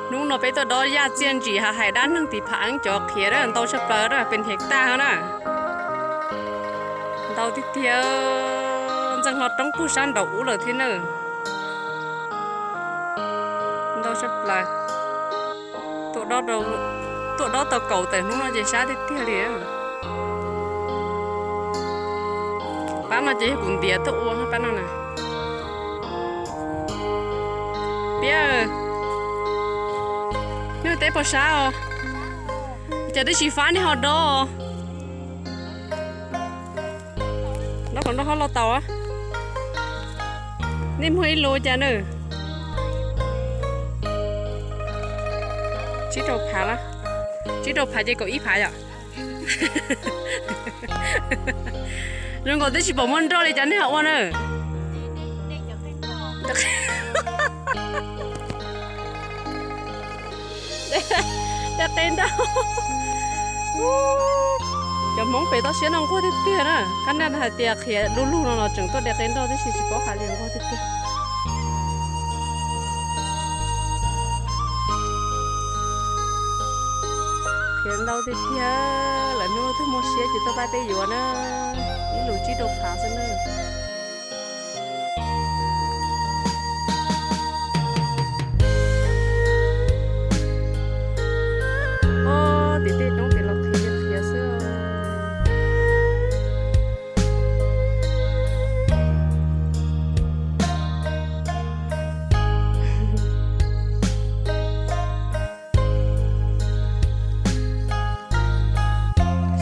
Hnub no peb tuaj dob yaj txiaj ntsim hav hais dab neeg tiv pham eeb cov qhiav na, ntau tshaj plaws na, pes hneev tag na. Ntau tiag tiag, ntxeev hlo roob puag sab nraum ub lawm thiab na. Ntau tshaj plaws. Tuaj dob tau kaum tawm hnub no ces sab tiag tiag li. Pab no ces yog kuv ntiav tuaj ua pab no na. Piab, nej teb puas sab os? Cas twb tsis fab nej ho dob? Dob kom nroj ho los tau. Nej muag ib lus cas na? Tsib rau phav, tsib rau phav ces kaum ib phav yom. Zoo nkaus twb tsis pom muaj nroj li cas nej ho ua na. De qe nroj. Cov Hmoob pem toj siab no nquag tiag tiag na. Qab naj hais tias qhiav du lug no los tseem tuaj de qe nroj tib si, tsis paub hais li, nquag tiag tiag. Qhiav ntau tiag tiag, lawv hnub twg muaj siab ces tuaj pab peb yuav na. Ib lus tsib rau phav xwb na. Ob, tim tej roob tim los qhiav qhiav xwb.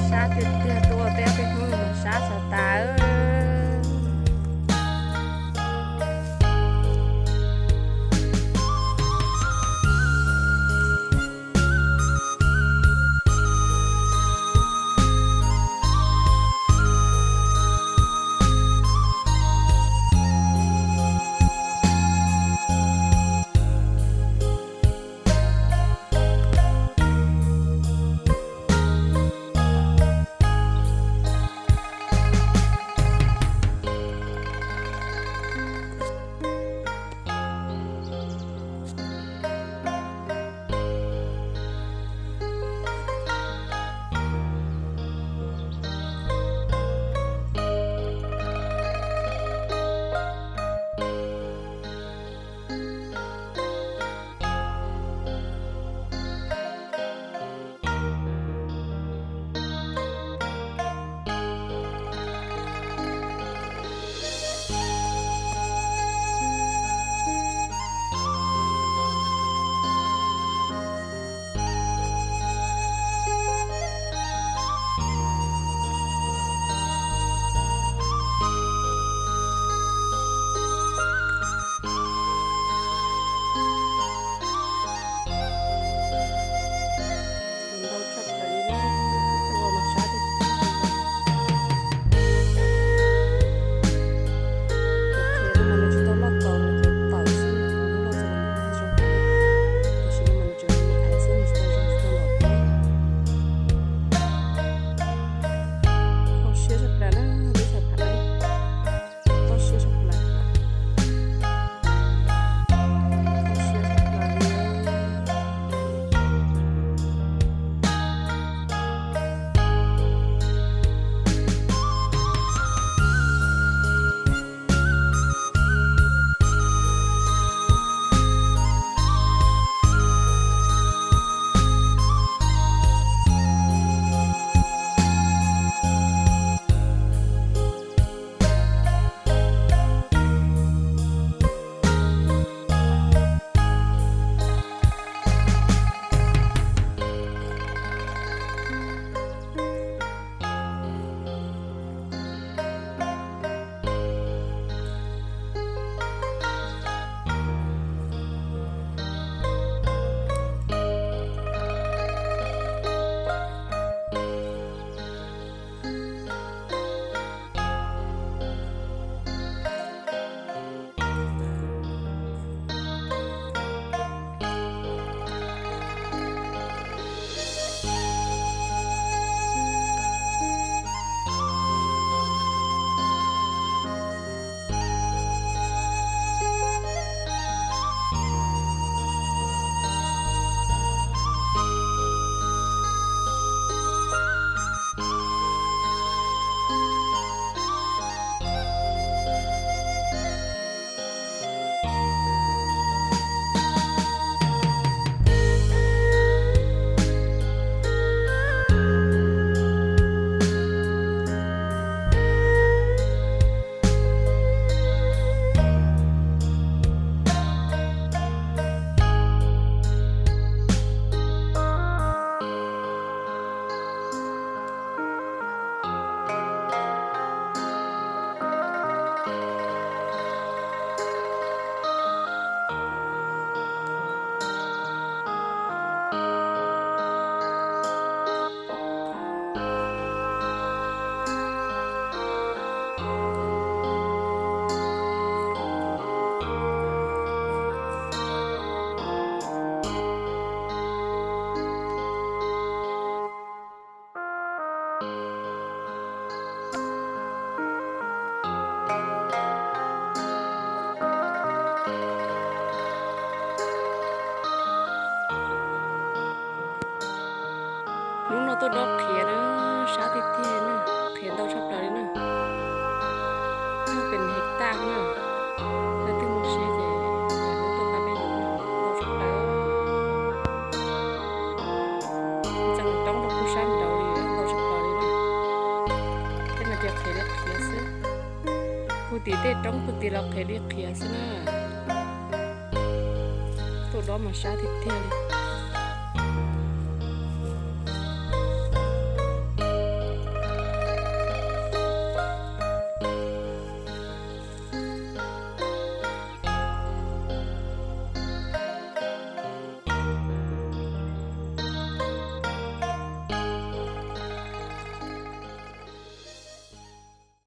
Sab tiag tiag, tuaj tej hnub no sab txog tas. Tuaj dob qhiav na, sab tiag tiag na, qhiav ntau tshaj plaws li na. Nyob pem hais taj na, leej twg mus siab ces lawv muab tuaj pab peb yuav na, ntau tshaj plaws. Txeem coob rau kuv sab nraud li, ntau tshaj plaws li na. Tej no ces qhiav li qhiav xwb. Puag tim tej roob puag tim los qhiav li qhiav xwb na. Tuaj dob mas sab tiag tiag li.